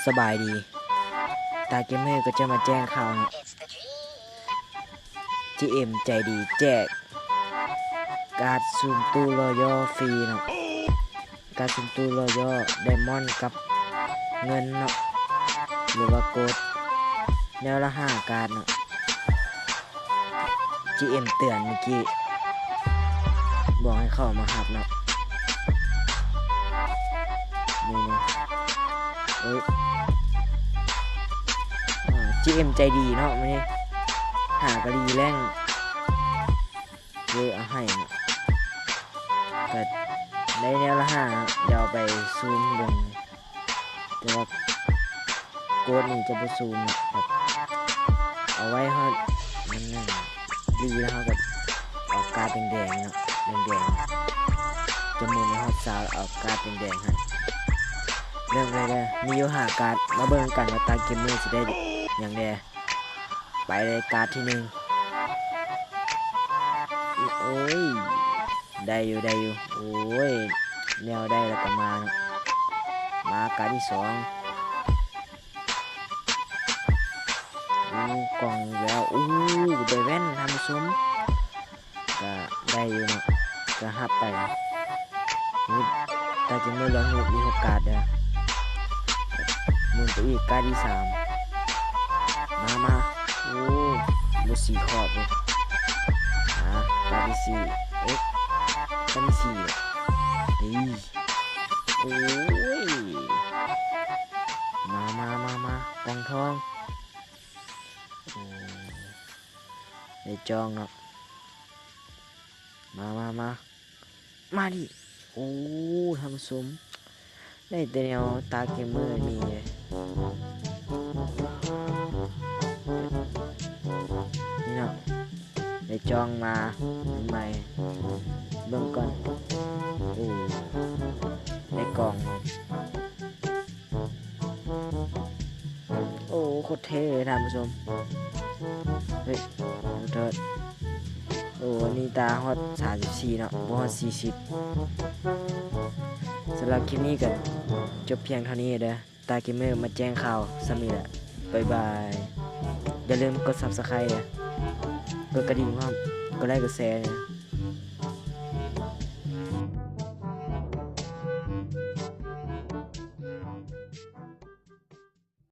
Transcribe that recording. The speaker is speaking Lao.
ສະບາຍດີ ຕາເກມເມີກໍຈະມາແຈ້ງຂ່າວເນາະ ຈີເອັມໃຈດີແຈກກາດຊຸ່ມຕູ້ລໍຍໍຟຣີເນາະ ກາດຊຸ່ມຕູ້ລໍຍໍໄດມອນກັບເງິນເນາະ ຫຼືວ່າໂກດ ແນວລະຫ້າກາດເນາະ. ຈີເອັມເຕືອນມື້ກີ້ ບອກໃຫ້ເຂົ້າມາຮັບເນາະ ນີ້ໆ ໂອ້ຍ ອາ ຈີເອັມໃຈດີເນາະມື້ນີ້ ຫາກະລີແລ້ງເລີຍເອົາໃຫ້ເນາະ ກະໄດ້ແນວລະຫ້າ ດຽວເອົາໄປຊູມເບິ່ງ. ແຕ່ວ່າໂກດນີ້ຈະບໍ່ຊູມເນາະ ແບບເອົາໄວ້ຮອດມັນນັ້ນດີແລ້ວ ເຮົາກໍເອົາກາດແດງໆເນາະ ແດງໆ ຈະໝູນໃຫ້ຮອດຊາວ ເອົາກາດແດງໆໃຫ້ ເລີ່ມເລີຍເດີ ມີຢູ່ຫ້າກາດ ມາເບິ່ງກັນວ່າຕາເກມເມີຊິໄດ້ຫຍັງແດ່. ໄປເລີຍກາດທີໜຶ່ງ ໂອ້ຍ ໄດ້ຢູ່ ໄດ້ຢູ່ ໂອ້ຍ ແນວໄດ້ແລ້ວກໍມາເນາະ ມາກາດທີສອງ ໂອ້ ກ່ອງອີກແລ້ວ ໂອ້ ໄດ້ແວ່ນທ່ານຜູ້ຊົມ ກະໄດ້ຢູ່ເນາະ ກະຮັບໄປ ນີ້ຕາເກມເມີລອງຮູບມີຫົກກາດເດີ ໝູນໄປອີກກາດທີສາມ ມາ ມາ ໂອ້ ບໍ່ສີ່ຂອບເລີຍ ອາ ກາດທີສີ່ ເອະ ກາດທີສີ່ ນີ້ ໂອ້ຍ ມາ ມາ ມາ ມາ ກ່ອງທອງ ໂອ້ ໄດ້ຈອງເນາະ ມາ ມາ ມາ ມາດິ ໂອ້ ທ່ານຜູ້ຊົມ ໄດ້ແຕ່ແນວຕາເກມເມີນີ້ເດ້ ນີ້ເນາະ ໄດ້ຈອງມາໃໝ່ ເບິ່ງກ່ອນ ໂອ້ ໄດ້ກ່ອງ ໂອ້ ໂຄດເທ່ເລີຍທ່ານຜູ້ຊົມ ເຮີ້ຍ ຂໍໂທດ ໂອ້ ອັນນີ້ຕາຮອດສາມສິບສີ່ເນາະ ບໍ່ຮອດສີ່ສິບ ສຳລັບຄລິບນີ້ກໍຈົບພຽງເທົ່ານີ້ເດີ ຕາເກມເມີມາແຈ້ງຂ່າວສ່ຳນີ້ແຫຼະ ບາຍບາຍ ຢ່າລືມກົດ Subscribe ເດີ ກົດກະດິ່ງພ້ອມ ກົດໄລ ກົດແຊ